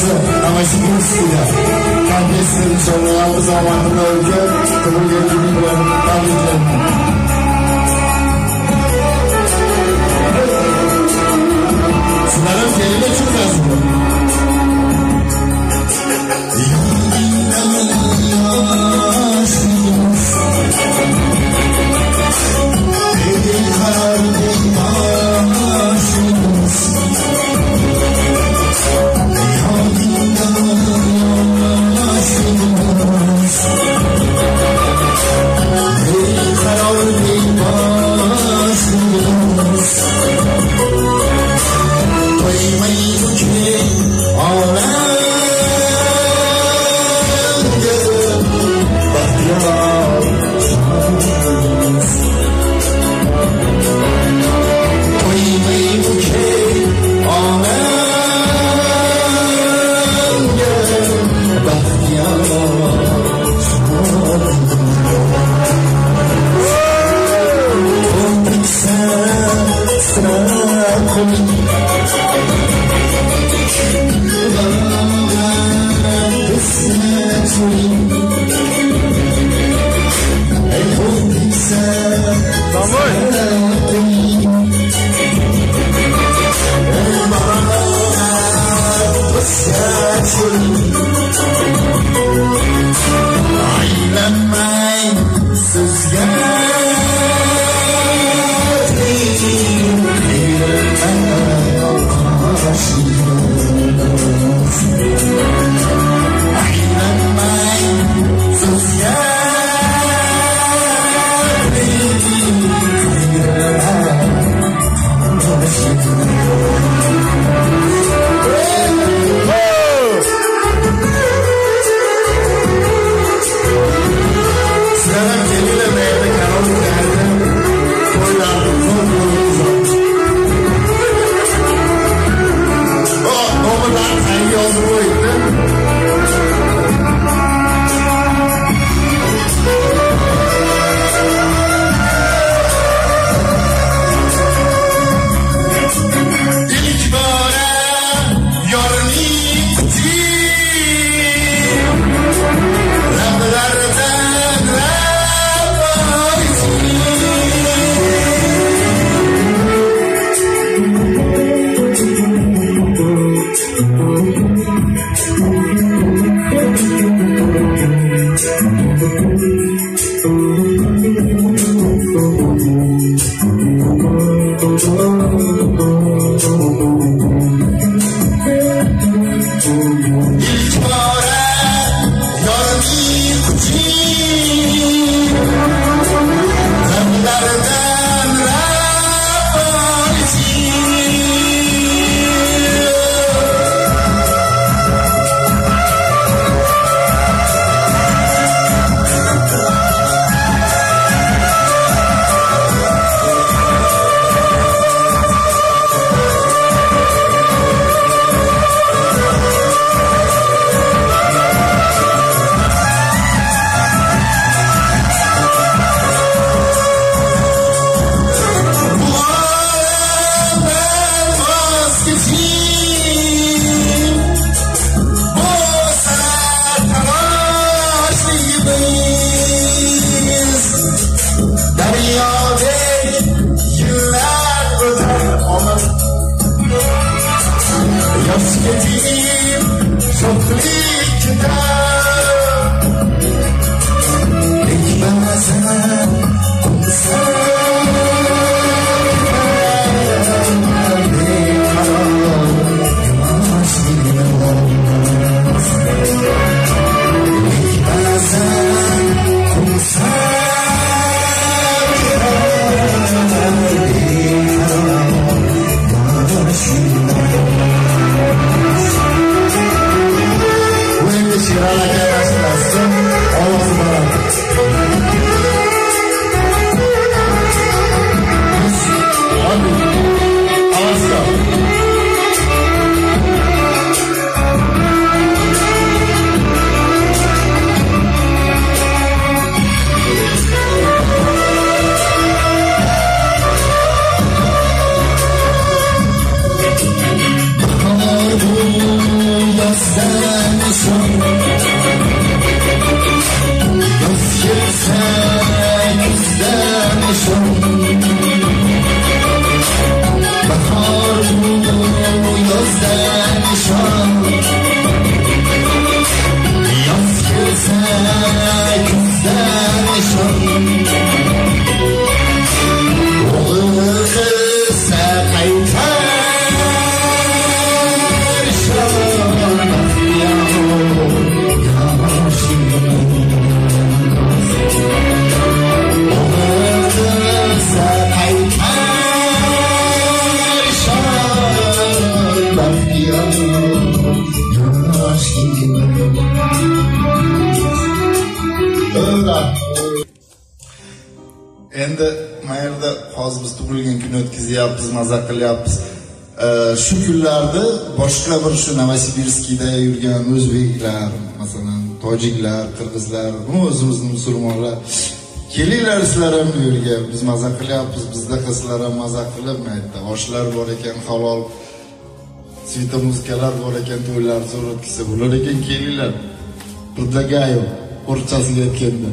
Namashkir ustida kompleksni nishonlayapmiz, omadini aka tug'ilgan kuni bilan tabriklayman. Sizlar ham kelinglar, chiqasizlar. Sizga. Yozdan nishon, yoz kelsa kuzdan nishon, bahor bu yozdan nishon, yoz kelsa kuzdan nishon, o'g'il qilsa qaytar. Endi mayerda hozir biz tug'ilgan kun o'tkazyapmiz, maza qilyapmiz. Shu kunlarda boshqa bir shu Novosibirskiyda yurgan o'zbeklar, masalan, tojiklar, qirg'izlar, o'zimizni musulmonlar, kelinglar sizlar ham bu yerga, biz maza qilyapmiz, bizda qizlar ham maza qilib, mayda oshlar bor ekan, halol sveta muzikalar bor ekan, to'ylar zo'r o'tkazsa bo'lar ekan, kelinglar. Предлагаю, o'rchasiga aytganda.